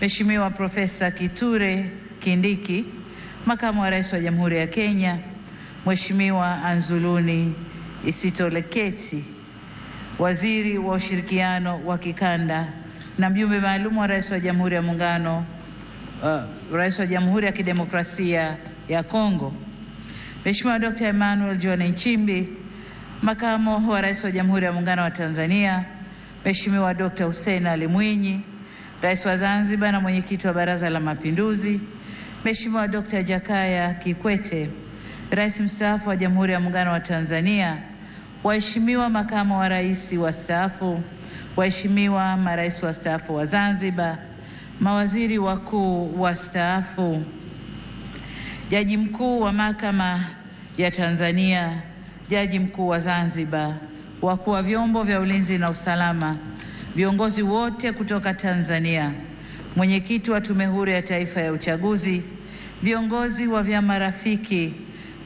Mheshimiwa Profesa Kithure Kindiki, Makamu wa Rais wa Jamhuri ya Kenya, Mheshimiwa Anzuluni Isitoleketi, Waziri wa Ushirikiano wa Kikanda na Mjumbe Maalum wa Rais wa Jamhuri ya Muungano, Rais wa Jamhuri ya Kidemokrasia ya Kongo, Mheshimiwa Dr. Emmanuel John Nchimbi, Makamu wa Rais wa Jamhuri ya Muungano wa Tanzania, Mheshimiwa Dr. Hussein Ali Mwinyi, Rais wa Zanzibar na Mwenyekiti wa Baraza la Mapinduzi, Mheshimiwa Dr. Jakaya Kikwete, Rais mstaafu wa Jamhuri ya Muungano wa Tanzania, waheshimiwa makamu wa rais wastaafu, waheshimiwa marais wastaafu wa Zanzibar, mawaziri wakuu wastaafu, Jaji Mkuu wa Mahakama ya Tanzania, Jaji Mkuu wa Zanzibar, wakuu wa vyombo vya ulinzi na usalama, viongozi wote kutoka Tanzania, mwenyekiti wa Tume Huru ya Taifa ya Uchaguzi, viongozi wa vyama rafiki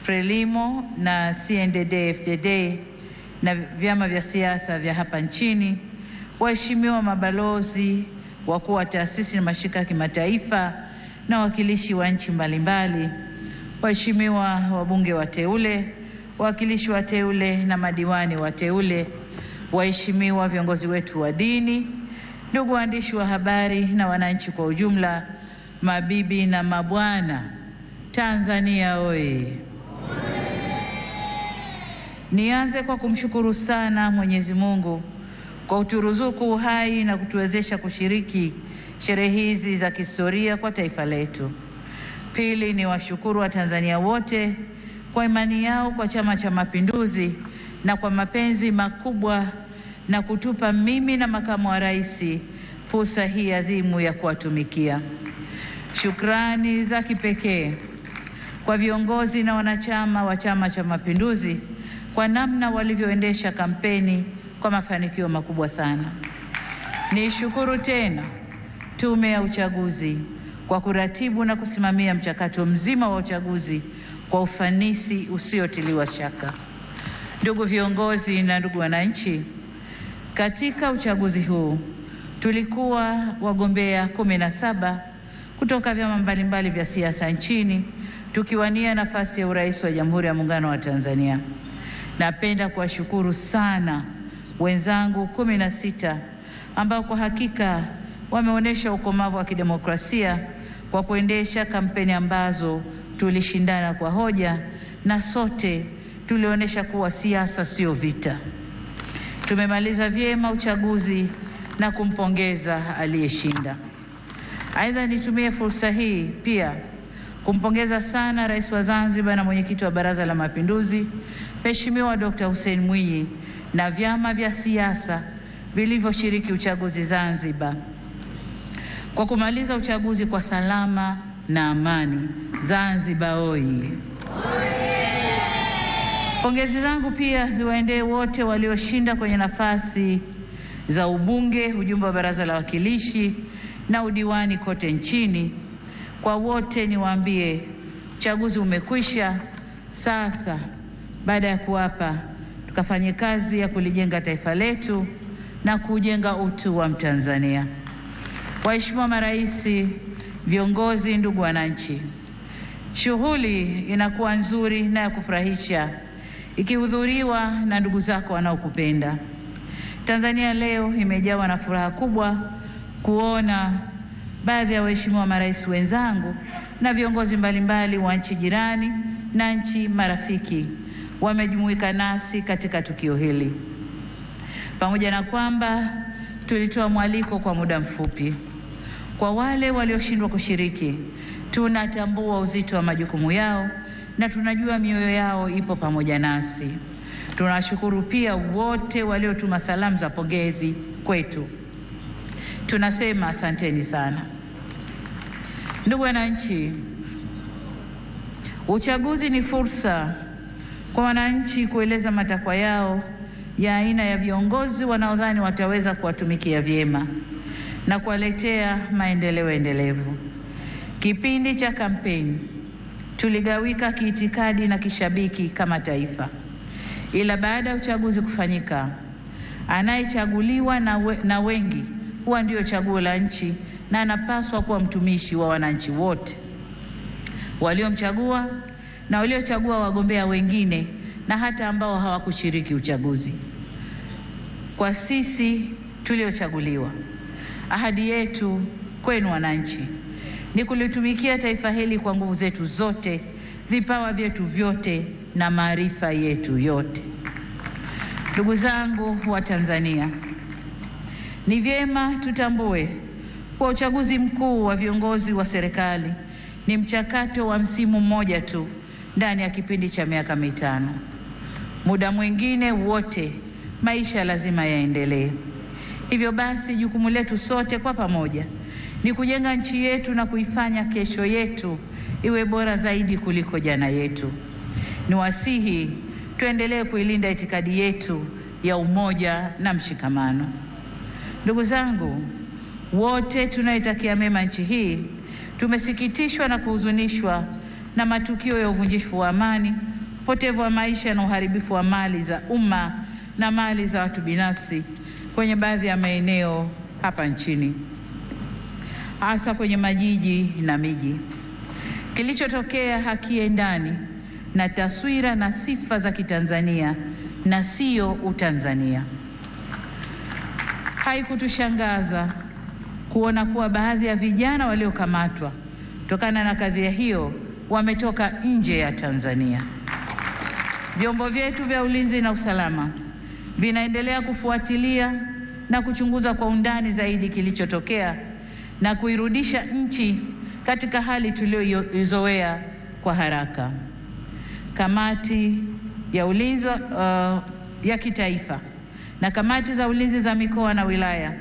Frelimo na CNDD-FDD na vyama vya siasa vya hapa nchini, waheshimiwa mabalozi, wakuu wa taasisi na mashirika ya kimataifa na wawakilishi wa nchi mbalimbali, waheshimiwa wabunge wateule, wawakilishi wateule na madiwani wateule, waheshimiwa viongozi wetu wa dini, ndugu waandishi wa habari na wananchi kwa ujumla, mabibi na mabwana, Tanzania oye! Nianze kwa kumshukuru sana Mwenyezi Mungu kwa kuturuzuku uhai na kutuwezesha kushiriki sherehe hizi za kihistoria kwa taifa letu. Pili, ni washukuru Watanzania wote kwa imani yao kwa Chama cha Mapinduzi na kwa mapenzi makubwa na kutupa mimi na makamu wa rais fursa hii adhimu ya kuwatumikia. Shukrani za kipekee kwa viongozi na wanachama wa Chama cha Mapinduzi kwa namna walivyoendesha kampeni kwa mafanikio makubwa sana. Nishukuru tena Tume ya Uchaguzi kwa kuratibu na kusimamia mchakato mzima wa uchaguzi kwa ufanisi usiotiliwa shaka. Ndugu viongozi na ndugu wananchi, katika uchaguzi huu tulikuwa wagombea 17 kutoka vyama mbalimbali vya siasa nchini tukiwania nafasi ya urais wa Jamhuri ya Muungano wa Tanzania. Napenda kuwashukuru sana wenzangu 16 ambao kwa hakika wameonyesha ukomavu wa kidemokrasia kwa kuendesha kampeni ambazo tulishindana kwa hoja na sote tulionyesha kuwa siasa sio vita. Tumemaliza vyema uchaguzi na kumpongeza aliyeshinda. Aidha, nitumie fursa hii pia kumpongeza sana Rais wa Zanzibar na Mwenyekiti wa Baraza la Mapinduzi, Mheshimiwa Dr. Hussein Mwinyi na vyama vya siasa vilivyoshiriki uchaguzi Zanzibar kwa kumaliza uchaguzi kwa salama na amani. Zanzibar oye! Pongezi zangu pia ziwaendee wote walioshinda kwenye nafasi za ubunge, ujumbe wa Baraza la Wawakilishi na udiwani kote nchini. Kwa wote niwaambie, uchaguzi umekwisha. Sasa baada ya kuapa, tukafanye kazi ya kulijenga taifa letu na kujenga utu wa Mtanzania. Waheshimiwa marais, viongozi, ndugu wananchi, shughuli inakuwa nzuri na ya kufurahisha ikihudhuriwa na ndugu zako wanaokupenda. Tanzania leo imejawa na furaha kubwa kuona baadhi ya waheshimiwa marais wenzangu na viongozi mbalimbali wa nchi jirani na nchi marafiki wamejumuika nasi katika tukio hili. Pamoja na kwamba tulitoa mwaliko kwa muda mfupi, kwa wale walioshindwa kushiriki, tunatambua uzito wa majukumu yao na tunajua mioyo yao ipo pamoja nasi. Tunawashukuru pia wote waliotuma salamu za pongezi kwetu. Tunasema asanteni sana. Ndugu wananchi, uchaguzi ni fursa kwa wananchi kueleza matakwa yao ya aina ya viongozi wanaodhani wataweza kuwatumikia vyema na kuwaletea maendeleo endelevu. Kipindi cha kampeni tuligawika kiitikadi na kishabiki kama taifa, ila baada ya uchaguzi kufanyika, anayechaguliwa na wengi huwa ndio chaguo la nchi na anapaswa kuwa mtumishi wa wananchi wote waliomchagua na waliochagua wagombea wengine na hata ambao hawakushiriki uchaguzi. Kwa sisi tuliochaguliwa, ahadi yetu kwenu wananchi ni kulitumikia taifa hili kwa nguvu zetu zote, vipawa vyetu vyote na maarifa yetu yote. Ndugu zangu wa Tanzania, ni vyema tutambue kuwa uchaguzi mkuu wa viongozi wa serikali ni mchakato wa msimu mmoja tu ndani ya kipindi cha miaka 5. Muda mwingine wote maisha lazima yaendelee. Hivyo basi, jukumu letu sote kwa pamoja ni kujenga nchi yetu na kuifanya kesho yetu iwe bora zaidi kuliko jana yetu. Niwasihi tuendelee kuilinda itikadi yetu ya umoja na mshikamano. Ndugu zangu wote tunayoitakia mema nchi hii, tumesikitishwa na kuhuzunishwa na matukio ya uvunjifu wa amani, upotevu wa maisha na uharibifu wa mali za umma na mali za watu binafsi kwenye baadhi ya maeneo hapa nchini, hasa kwenye majiji na miji. Kilichotokea hakiendani na taswira na sifa za Kitanzania na sio Utanzania. Haikutushangaza kuona kuwa baadhi ya vijana waliokamatwa kutokana na kadhia hiyo wametoka nje ya Tanzania. Vyombo vyetu vya ulinzi na usalama vinaendelea kufuatilia na kuchunguza kwa undani zaidi kilichotokea na kuirudisha nchi katika hali tuliyoizoea kwa haraka. Kamati ya ulinzi ya kitaifa na kamati za ulinzi za mikoa na wilaya,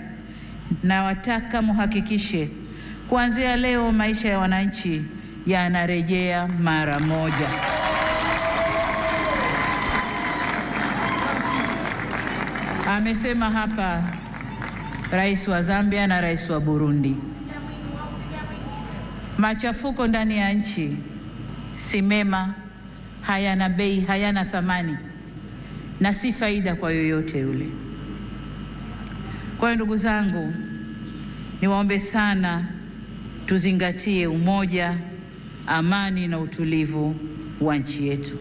nawataka muhakikishe kuanzia leo maisha ya wananchi yanarejea mara moja. Amesema hapa Rais wa Zambia na Rais wa Burundi, machafuko ndani ya nchi si mema, hayana bei, hayana thamani na si faida kwa yoyote yule. Kwa hiyo ndugu zangu, niwaombe sana tuzingatie umoja, amani na utulivu wa nchi yetu.